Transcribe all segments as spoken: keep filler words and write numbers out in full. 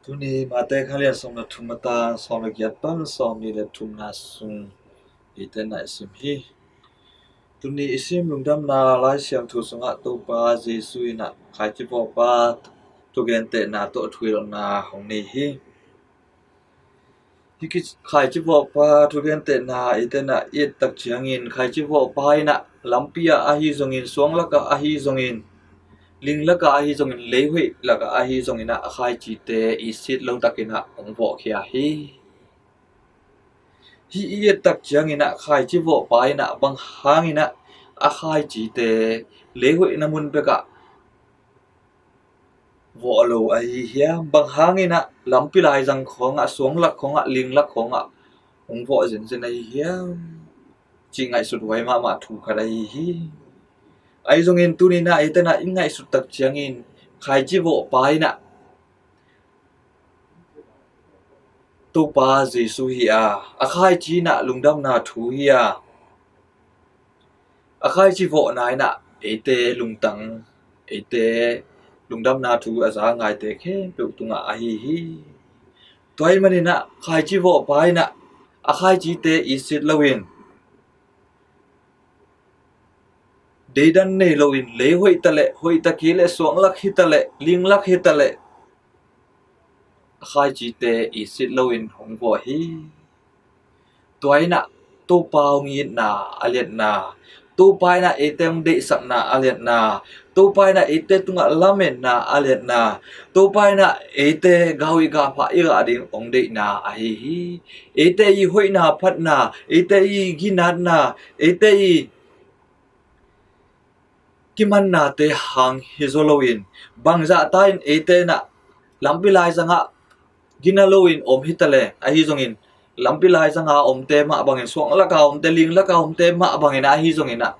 Tuni Mate kha lian sawm le thum a tang sawm le giat pan sawm nih le thumna sung eite na i sim hi. Tuni i sim lungdamna Lai Siangtho sungah Topa Jesu in ah khaici vawhpa thugentehna tawh thuhilhna hong nei hi. Hi ki-, khaici vawhpa thugentehna eite na i et tak ciangin khaici vawhpa in ah lampi ah ahi zongin, suang lakah ahi zongin, ling lakah ahi zongin, leihoih lakah ahi zongin ah a khaicite i sit lo takin ah hong vawhkhia hi. Hi i et tak ciangin ah khaici vawhpa in ah bang hangin ah a khaicite leihoihna mun bekah vawh lo ahi hiam? Bang hangin ah lampi laizang khawngah, suang lak khawngah, ling lak khawngah hong vawh zenzen ahi hiam? Cih ngaihsut huai mahmah thu khat ahi hi. Ahi zongin tuni in ah eite na i ngaihsut tak ciangin khaici vawhpa in ah Topa Jesu hi a, a khaici in ah lungdamna thu hi a, a khaici vawhna in ah eite lungtang, eite lungdamna thu a za ngaite khempeuh tungah ahi hi. Tua ahih manin ah khaici vawhpa in ah a khaicite i sit loin, deidan nei loin, lei hoih taleh, hoih ta kei leh, suang lak hi taleh, ling lak hi taleh, a khaicite i sit loin hong vawh hi. Tua in ah Topa hong itna a liatna, Topa in ah eite hong deihsakna a liatna, Topa in ah eite tungah lametna a liatna, Topa in ah eite gau i gah phah i gah ding hong deihna ahi hi. Eite i hoihna phatna, eite i ginatna, eite i kimannate hang hi zaw loin, bangzah ta in eite in ah lampi laizangah gina loin om hi taleh, ahi zongin lampi laizanga omte mah bangin, suang laka omte, ling laka omte mah bangin ahi zongin ah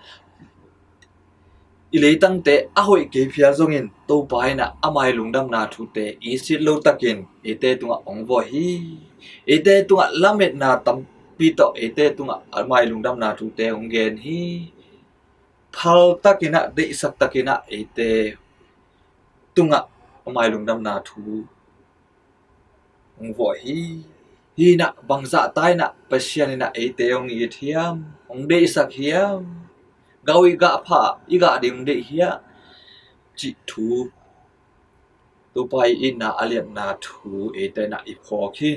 i leitangte a hoih kei phial zongin Topa in ah amah i lungdamna thute i sit lo takin eite tungah hong vawh hi. Eite tungah lametna tampi tawh eite tungah amah i lungdamna thute hong gen hi. Phal takin ah, deihsak takin ah eite tungah amah i lungdamna thu hong vawh hi. Hi in ah bangzah ta in ah Pasian in ah eite hong it hiam, hong deihsak hiam, gau i gah phah i gah ding hong deih hiam cih thu, Topa i itna a liatna thu eite in ah i phawk hi.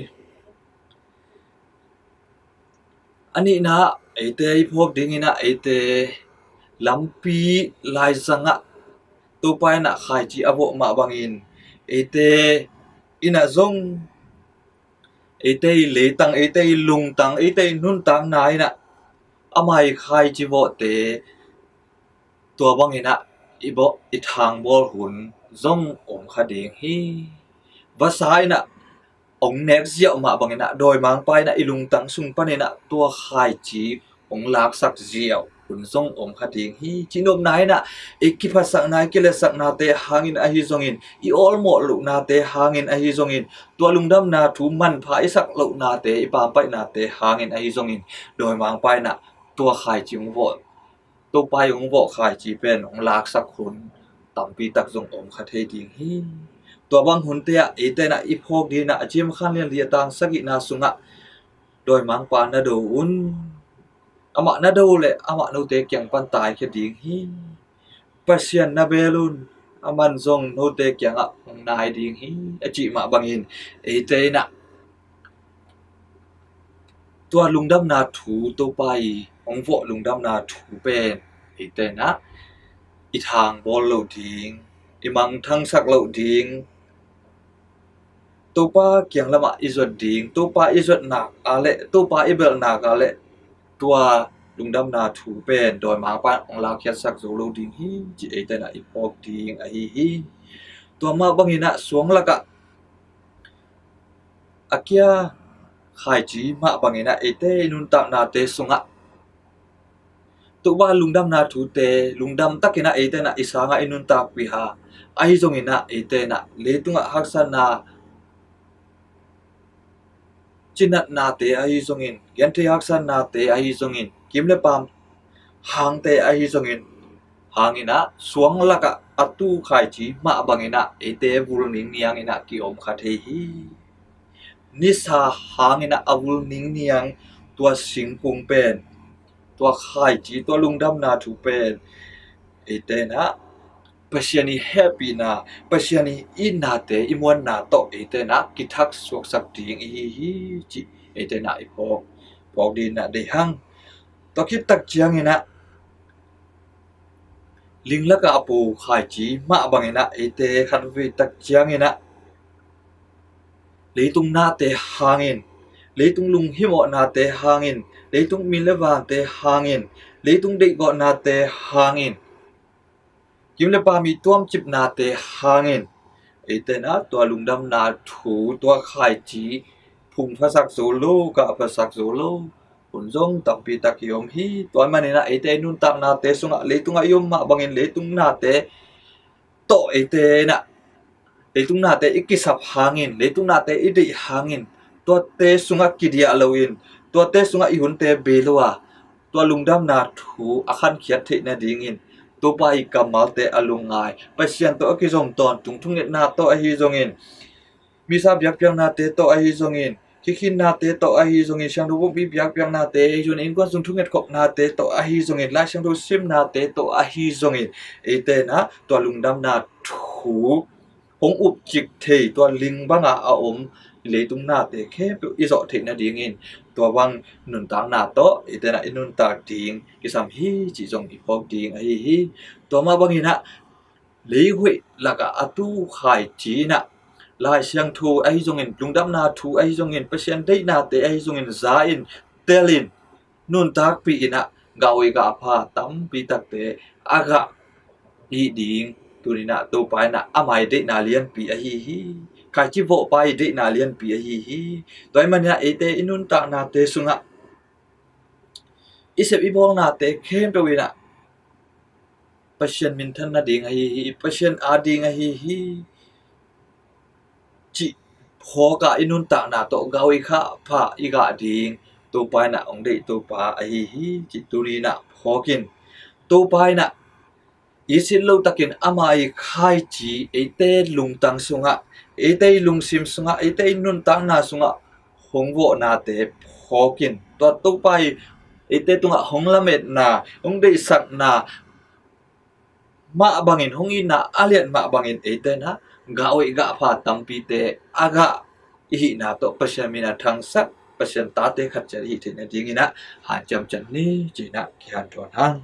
A nihna ah eite i phawk dingin ah eite lampi laizangah Topa in ah khaici a vawh mah bangin eite in ah zong, eite i leitang, eite i lungtang, eite i nuntakna in ah amah i khaici vawhte tua bangin ah i bawh, i thangbawl hun zong om kha ding hi. Vasa in ah hong nek ziau mah bangin ah, dawimangpa in ah i lungtang sung panin ah tua khaici hong laksak ziau hun zong om kha ding hi. Cihnopna in ah i kiphatsakna, i kiletsaknate hangin ahi zongin, i awlmawh lohnate hangin ahi zongin, tua lungdamna thu manpha i sak lohnate, i pampaihnate hangin ahi zongin, dawimangpa in ah tua khaici hong vawh, Topa i hong vawh khaici pen hong laksak hun tampi tak zong om kha thei ding hi. Tua bang hunte ah eite in ah i phawk dingin ah, James khan lian li a tang sagihna sungah, dawimangpa na do un. Amah na do leh amah note kiang pan taikhia ding hi. Pasian na bel un, aman zong note kiangah hong nai ding hi, a cih mah bangin eite in ah tua lungdamna thu, Topa i hong vawh lungdamna thu pen eite in ah i thangbawl loh ding, i mangthangsak loh ding, Topa kiang lamah i zuat ding, Topa i zuat nak a leh, Topa i belh nak a leh, tua lungdamna thu pen dawimangpa in hong lakkhiatsak zo lo ding hi, ci eite in ah i phawk ding ahi hi. Tua mah bangin ah suang lakah a kia khaici mah bangin ah eite i nuntaknate sungah Topa lungdamna thute lungdam takin ah eite in ah i sangah i nuntakpih a, ahi zongin ah eite in ah leitungah haksatna, cinatnate ahi zongin, genthei haksatnate ahi zongin, kim le paam hangte ahi zongin, hangin ah suang lakah a tu khaici mah bangin ah eite vul ningniang in ah kiom kha thei hi. Nisa hangin ah a vul ningniang tua singkung pen, tua khaici, tua lungdamna thu pen eite in ah Pasian i hehpihna, Pasian i itnate, i muanna tawh eite in ah kithak suaksak ding i hi hi cih eite in ah i phawk, phawk ding in ah deih hang. Tua khit tak ciangin ah ling lakah a po khaici mah bangin ah eite khatvei tak ciangin ah leitung nate hangin, leitung lunghimawhnate hangin, leitung min le vante hangin, leitung deihgawhnate hangin, kim le pam i tuamcipnate hangin eite in ah tua lungdamna thu, tua khaici phungphasak zo lo, kahphasak zo lo hun zong tampi tak i om hi. Tua manin ah eite i nuntaknate sungah leitungah i om mah bangin leitung nate tawh eite in ah leitung nate i kisap hangin, leitung nate i deih hangin, tuate sungah kidiah loin, tuate sungah i hunte bei lo a, tua lungdamna thu a khankhiat theih nadingin Topa i kammalte a lungngai, Pasian tawh a kizom tawntung thungetna tawh ahi zongin, misa biakpiaknate tawh ahi zongin, khikhinnate tawh ahi zongin, siangtho pumpi biakpiaknate ahi zongin, innkuan sung thungetkhopnate tawh ahi zongin, Lai Siangtho simnate tawh ahi zongin, eite in ah tua lungdamna thu hong upcik thei, tua ling banga a om leitung nate khempeuh i zawh theih nadingin tua bang nuntakna tawh eite in ah i nuntak ding kisam hi cih zong i phawk ding ahi hi. Tua mah bangin ah lei hoih lakah a tu khaici in ah Lai Siangtho ahi zongin, lungdamna thu ahi zongin, Pasian deihnate ahi zongin za in, tel in, nuntakpih in ah gah hoih gah pha tampi takte a gah i hih ding tuni in ah Topa in ah ama i deihna lianpi ahi hi. Khaici vawhpa i deihna lianpi ahi hi. Tua ahih manin ah eite i nuntaknate sungah i sep i bawlnate khempeuh in ah Pasian minthan nading ahi hi, Pasian a ding ahi hi cih phawk a, i nuntakna tawh gah hoih gah pha i gah ding Topa in ah hong deih Topa ahi hi cih tuni in ah phawk in, Topa in ah i sit lo takin ama i khaici eite lungtang sungah, eite i lungsim sungah, eite i nuntakna sungah hong vawhnate phawk in, tua Topa i eite tungah hong lametna, hong deihsakna mah bangin, hong itna a lian mah bangin eite in ah gah hoih gah pha tampite a gah i hihna tawh Pasian min a thangsak, Pasian tate khat ciat i hih theih nadingin ah hanciam ciat ni ci-in ah kihanthawn hang.